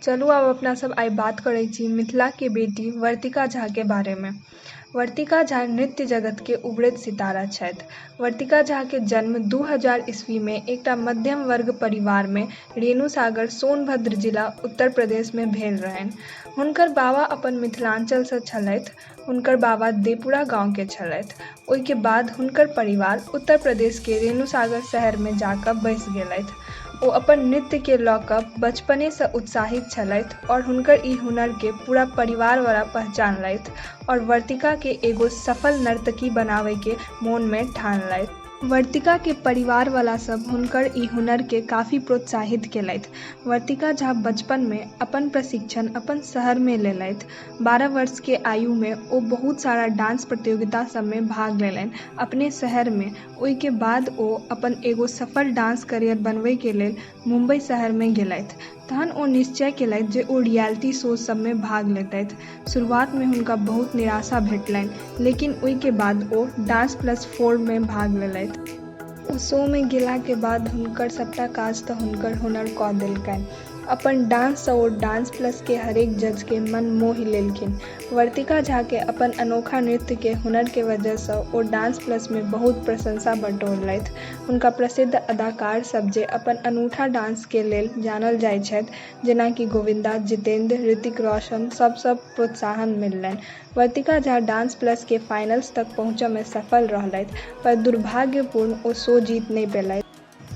चलू आब अपना सब आइ बात करै छी मिथिला के बेटी वर्तिका झा के बारे में। वर्तिका झा नृत्य जगत के उभरैत सितारा छथि। वर्तिका झा के जन्म 2000 ईस्वी में एकटा मध्यम वर्ग परिवार में रेणु सागर, सोनभद्र जिला, उत्तर प्रदेश में भेल रहनि। हुनकर बाबा अपन मिथिलांचल सँ छलथि। हुनकर बाबा देपुरा गाँव के छलथि। ओहि के बाद हुनकर परिवार उत्तर प्रदेश के रेणु सागर शहर में जा कऽ बसि गेलथि। ओ अपन नृत्य के लऽ कऽ बचपने सँ उत्साहित छलथि और हुनकर ई हुनर के पूरा परिवार वाला पहचानलथि और वर्तिका के एगो सफल नर्तकी बनाबय के मोन में ठानलथि। वर्तिका के परिवार वाला सब हुनकर ई हुनर के काफी प्रोत्साहित केलथि। वर्तिका झा बचपन में अपन प्रशिक्षण अपन शहर में लेलथि। 12 वर्ष के आयु में ओ बहुत सारा डांस प्रतियोगिता सब में भाग लेलनि अपने शहर में। ओहि के बाद ओ अपन एगो सफल डांस करियर बनबै के लेल मुंबई शहर में गेलथि। तहन ओ निश्चय केलथि जे ओ रियलिटी शो सब में भाग लेतथि। शुरुआत में हुनका बहुत निराशा भेटलनि, लेकिन ओहि के बाद ओ डांस प्लस फोर में भाग लेलथि। ओ शो में गेला के बाद हुनकर सबटा काज तऽ हुनकर हुनर कऽ देलकनि। अपन डांस सँ ओ डांस प्लस के हरेक जज के मन मोहि लेलखिन। वर्तिका झा के अपन अनोखा नृत्य के हुनर के वजह सँ ओ डांस प्लस में बहुत प्रशंसा बटोरलथि। हुनका प्रसिद्ध अदाकार सब जे अपन अनूठा डांस के लेल जानल जाय छथि जेना कि गोविंदा, जितेंद्र, ऋतिक रोशन सब सँ प्रोत्साहन मिललनि। वर्तिका झा डांस प्लस के फाइनल्स तक पहुँचय में सफल रहलथि पर दुर्भाग्यपूर्ण ओ शो जीत नहि पेलथि।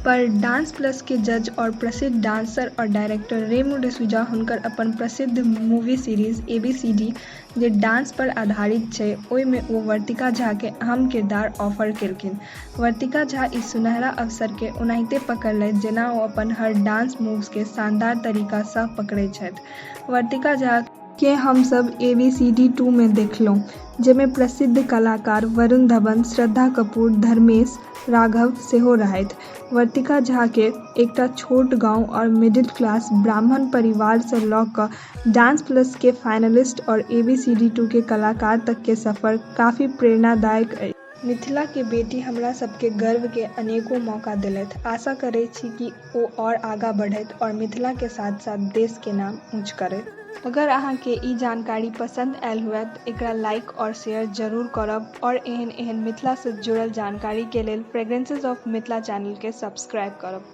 पर डांस प्लस के जज और प्रसिद्ध डांसर और डायरेक्टर रेमो डिसूजा हुनकर अपन प्रसिद्ध मूवी सीरीज एबीसीडी जे डांस पर आधारित छै ओहि में ओ वर्तिका झा के अहम किरदार ऑफर केलखिन। वर्तिका झा ई सुनहरा अवसर के ओनाहिते पकड़लथि जेना ओ अपन हर डांस मूव्स के शानदार तरीका सँ पकड़ै छथि। वर्तिका झा के हम सब एबीसीडी 2 में देखलहुँ जाहिमे प्रसिद्ध कलाकार वरुण धवन, श्रद्धा कपूर, धर्मेश राघव सेहो रहथि। वर्तिका झा के एकटा छोट गाँव और मिडिल क्लास ब्राह्मण परिवार सँ लऽ कऽ डांस प्लस के फाइनलिस्ट और एबीसीडी 2 के कलाकार तक के सफर काफी प्रेरणादायक अछि। मिथिला के बेटी हमरा सबके गर्व के अनेको मौका देलथि। आशा करय छी कि ओ और आगा बढ़थि और मिथिला के साथ साथ देश के नाम ऊँच करथि। अगर अहाँ के ई जानकारी पसंद आयल हुए त एकरा लाइक और शेयर जरूर करब और एहन एहन मिथिला से जुड़ल जानकारी के लेल फ्रेग्रेंसेज ऑफ मिथिला चैनल के सब्सक्राइब करब।